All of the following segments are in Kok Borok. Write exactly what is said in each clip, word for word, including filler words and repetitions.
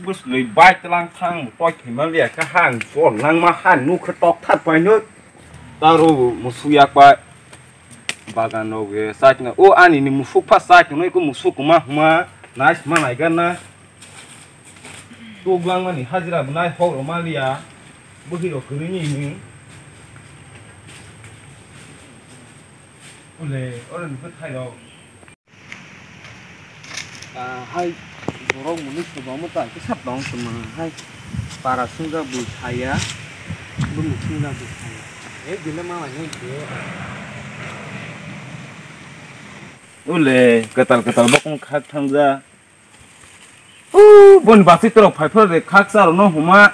Bwswlwi bai tlang thang toi thwima liya khe ha ang jol nangma ha nuk khe tok thar painw. Taro musuk yak pai bagan rok ye sakna o ani ni musuk pha sakna ko musuk ma huma nais ma nai gan na. Tuk lang mani hajira bo nai hok rok ma liya bwhi rok kwrwi ni ni. Ule oro ni bwthai rok. Ah, hai borok mwnwi swbangma ta kisa tong tongma hai para swngjak bui saya, bumung swngjak bui saya. Eh, bile ma lai nai khe. Ule kwtal kwtal bokong khak thangja. U boni basi torok phai phai de khak cha rokno huma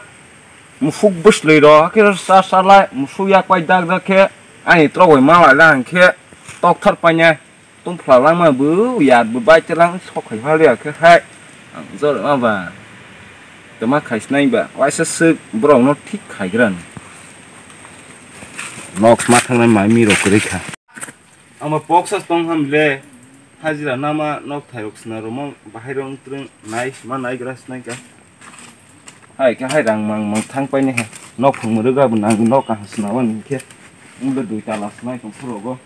musuk bwslwi rok khe sa sa lai musuk yak pai dak dak khe ani torok bai ma lai lang khe tok thar painai. Tongphla langma bo yar bo bai chelang sok khai phal ya khe hai. Ang jor ma ba. Tama khai snai ba. Waisa swk borok no thik khai gran. Nok ma thangnai mai mi rok kwrwi kha. Ama poksa tong ham le. Hajira nama nok thai rok sna roma bahai rong treng nai ma nai gra snai ka. Hai khe hai rang mang mang thang pai ne ha. Nok phung muru ga bo nang nok ka sna wa ni khe. Ung do dui tala snai tong phuro go.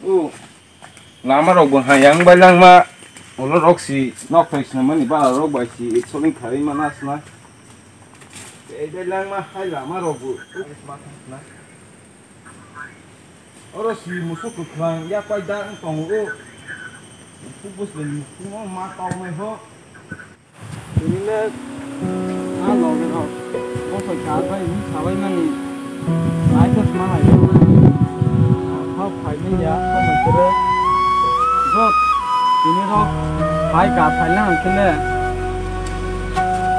O lama rok bo hayang bai langma, ulo rok si nok thai swnamani bala rok bai si solin kharwi mana sna. Tei bai langma hai lama rok bo ma thang sna. Oro si musuk kwkhwrang yak pai da wng tongo o. Musuk bwswlwi musuk no ma toknai ho. Tini le a loge rok bosoi ka bai wng sabai mani lai khe sma lai khe. Ang thok phai manya, thok manya khe. Jot tini rok phai ka phai lang khe le.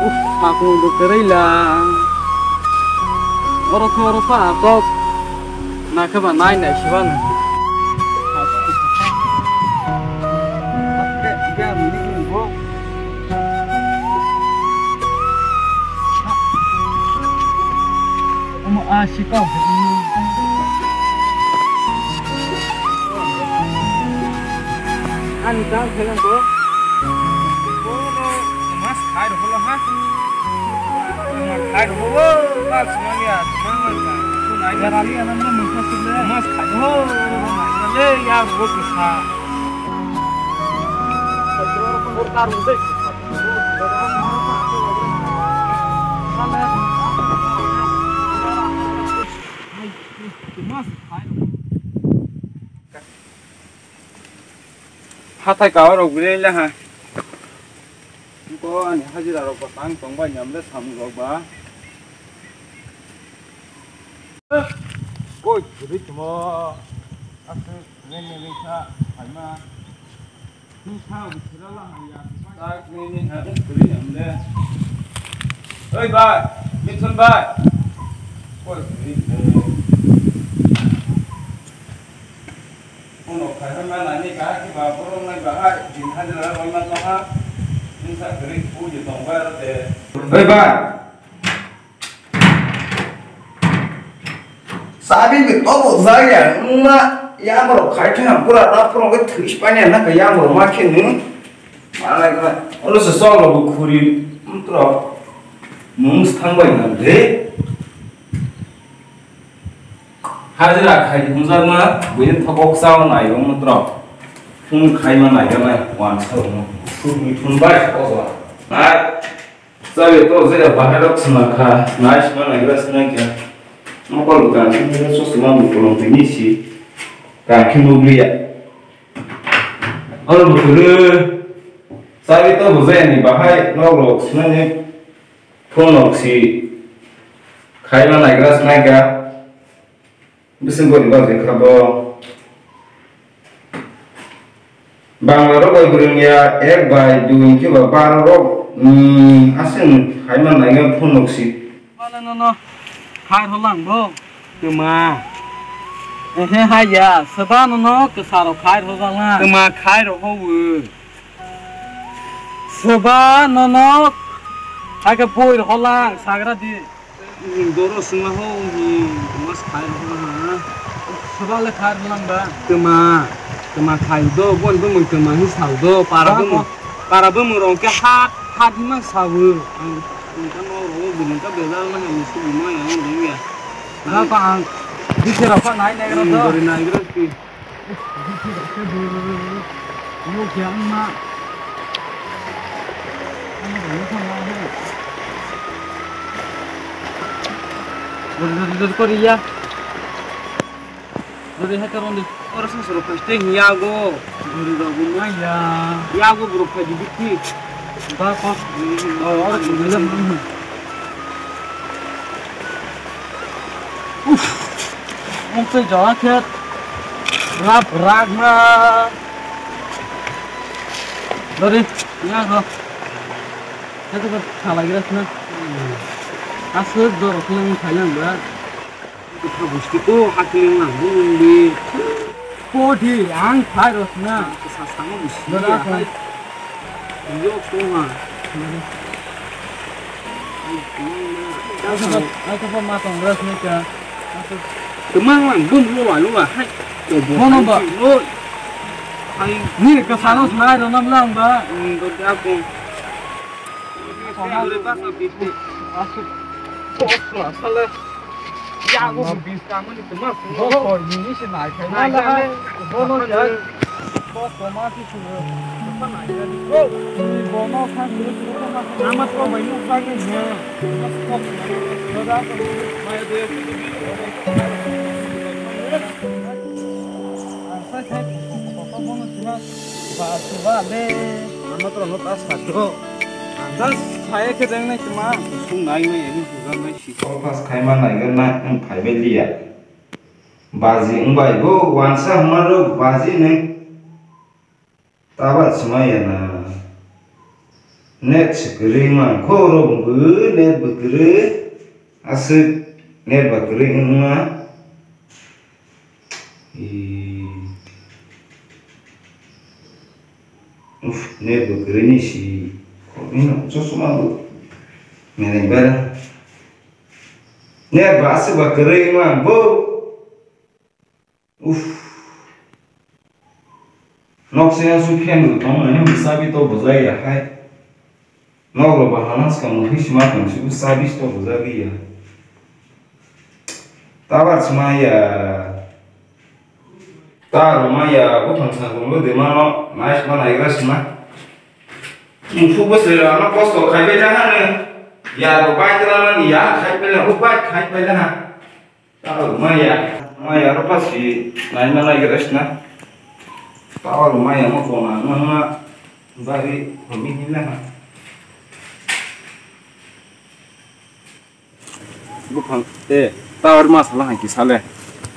Uf, sakung bo kwrwi lang. Oro khe oro pa kok. Na khe ba nai nai se ba no. Omo a si kok. Ani ta khe lang ko. Mas khai ro lo ha. Khai ro ho, kal sumang ya, sumang ya. Nai ya rali ya nang nang mukha sile. Mas khai ho, nai ya le ya ro ko sa. Ko kar mo de. Mas khai ro. Hathai kawa rok bini le ha. Ko ani hajira rok ba tang tong bai nyam le samung rok ba. Koi bini timo. Aswk nini ringsa phaima. Nini sao bisira la haya. Tak nini ha bini nyam le. Oi bai, Mithun bai. Koi bini. Uno khairokma nani kahai khe ba borok nai bahai din hajira rwima tongha. Nwng sa kwrwi puji tongbai aro de. Oi ba. Sabi bi tobo jaya wngma yaborok khai thang pura ta phuru khe thwis panya na ka yaborok ma khe nwng. Malai ka oro se solo bo khuri mtro. Nwng thang bai na de. Hajira khai thumjakma buini thokok chao nai wng mutro. Phung khaima naiganai wansa wngmo. Sukni thun bai thokok jora. Nai. Chabi to jera bahai rok swnakha. Nai sima naigra swnakya. Mokol buka swnakya sosma bukolong tini si. Kakhe nubliya. Oro bukulu. Chabi to bujayani bahai nok rok swnakya. Phone nok si khaima naigra swnakya. Bising boni bagwi kha bo. Bangla rok bai bwrwngya ek bai dui hwnkhe ba baro rok ni aswk khaima naigra phone nok si. Bale nono khai rwlang bo. Twma. Ehe haya, soba nono kwsa rok khai rwlang. Twma khai rok ho. Soba nono hai khe boi rok lang sagra di. Doro sima ho hi mas khai ho ha. Soba le khai lang ba. Twma, twma khai do, bon bo mung twma hi sal do, para bo mung, para bo mung rong ke hat. Hati ma sabu. Ang, ang kano rogo bini ka bela ma na musu ma ya ang dong ya. Na pa ang. Di sera pa nai nai ro do. Dori nai ro ki. Yo kya ma. Dori dori dori kori ya. Dori hai karon di. Oro sa soro paste yago. Dori rogo ma ya. Yago bro pa di di. Ba ko. Oh, oro. Uff, ang tei jaga khe rap rak na. Dori, ya go. Khe to thalai gra sna. Aswk dor khe ang thailang ba. Kha busti ko hakling nang bumli. Ko di ang thai ro sna. Sa sa mo busti. Dori ya. Yo ko ha. Dori. Aku pa, aku pa ma tong ras ni ka. Kemang lang bum lo wa lo wa hai. Bono ba. Hai. Ni ka sano snai ro nam lang ba. Hmm, to aku. Aku. Kosra sale. Yago bis kamani tuma. Bono ya. Bono ya. Bono ya. Ama to bai nuk bai ne. Ama to no ta sa do. Ang ta saya khe deng nai tuma. Sung nai nai ani sugan nai si. Call pass khaima naigan na wng phaibai liya. Baji wngbai bo wansa hwnma rok baji nung. Taba chumaya na. Net se kwrwi ma kho rok bo net bo kwrwi. Aswk net ba kwrwi wngma. Ee. Uff, net bo kwrwi ni si. Kokni no chosma bo. Nene bara. Net ba aswk ba kwrwi wngma bo. Uff. Nok se aswk fan bo tong ani bo chabi to bwjai ya hai. Nok rok ba hana swkang mui sima tong si bo chabi to bwjagwi ya. Tabar sima ya. Ta rok ma ya buphang sangkung bo de ma no nai sima nai gra sima. Mukhu bo se ano kosto khai bai ta hano. Ya bo bai ta mani ya khai bai la, bo bai khai bai la ha. Tao maya, maya ro pasi nai ma nai gra sna. Tao maya mo kona ma ma bari homi hinla ha. Buphang te tao ma sala ha ki sale.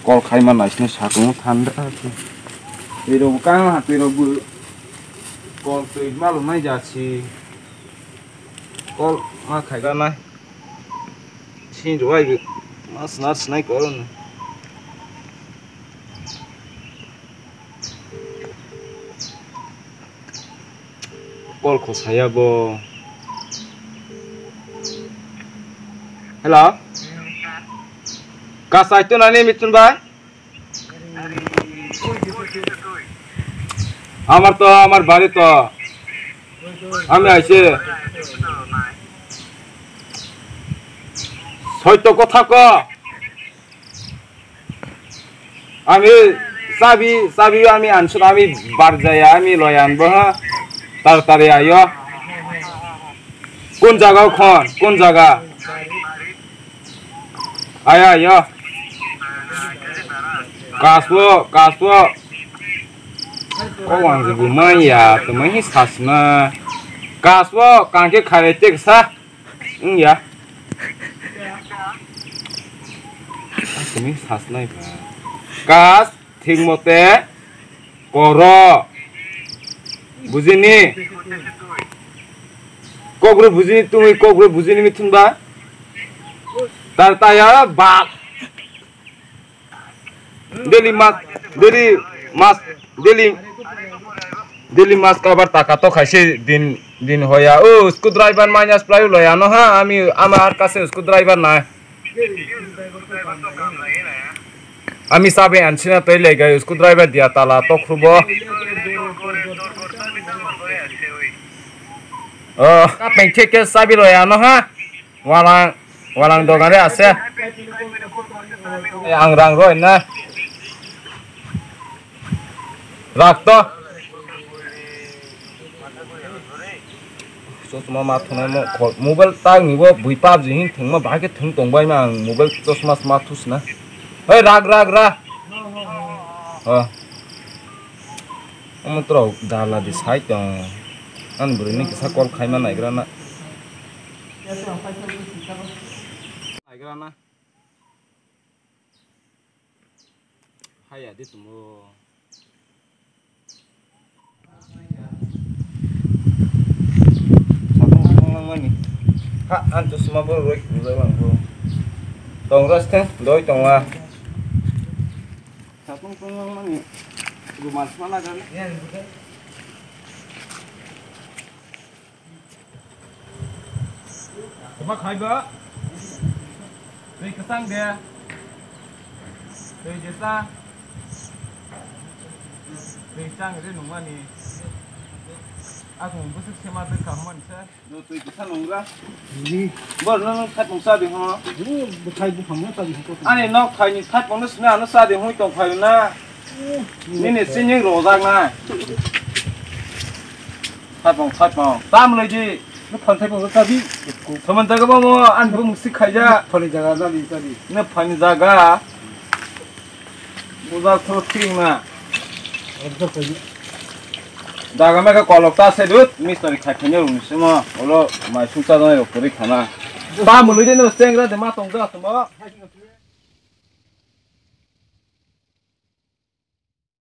Kol khai ma nai sna sakung thanda. Tiro ka ha tiro bu. Kol twi ma lo nai ja si. Kol ma khai ga nai. Sin rwai mas nas nai koron. Kol kho saya bo. Hello. Kasai to nani mitun bai? আমার তো, আমার বাড়ি তো, আমি আইছি। সত্য কথা ক। আমি চাবি, চাবি আমি আনছো না, আমি বার যাই, আমি লই আনবো, হ্যাঁ? তাড়াতাড়ি আইও। কোন জায়গা ওখান? কোন জায়গা? Aya, yo. Kaswo, kaswo. O wangji bu manya, to mai hi sasna. Kaswo, kangke khare tek sa. Ing ya. To mai sasna ba. Kas. Thik mote koro. Bujini? Kokre bujini tungwi kokre bujini mithun ba? Tar taya bak. Daily mas, daily mas, daily, daily mas kabar taka to khaise din, din hoya. O screw driver minus play lo ya no ha, ami ama ar kase screw driver na. Ami sabe ansina tei legai screw driver dia tala to khrubo. Oh, kapeng thik ke sabi lo ya no ha. Walang, walang dogan re ase. Eh, ang rang roi na. Rak to. Chosma ma thunai mo ko-, mobile tang ni bo bui PUBG hin thwngma bahai khe thwng tong bai ma ang mobile chosma sma thusna. Hei rak rak ra. Oh. Omo tro dala di sai tong. An bwrwi ni kisa call khai ma naigra na. Naigra na. Haya di tumo. Sapung sapung langmani. Ha, an chosma bo roi kujak lang bo. Tong ras theng, doi tong wa. Sapung sapung langmani. Rumal sma na gan. Tama khai ba? Twi kwchang de. Twi jesa. Twi chang re nungmani. Akung bwswk sema de kaham manse. No twi kwchang nungra. Ni. Bor no nung khat nungsa de ho. Ni bwthai buphang no ta di ho. Ani nok khai ni khat nungsa ano sa de hui tong khai na. Nini sining rojak na. Thaipong, thaipong. Tam lei di. Nw phan thaipong ta di. Saman jaga ba mo, an bu musi khaija. Phani jaga na di ta di. Nw phani jaga. Buja thok thik na. Jaga me ka kolok ta se dut, mistri khai khanya rung simo. Olo mai sung cha jana yok puri khana. Tam lei di nw sengra de ma tong ja tumo.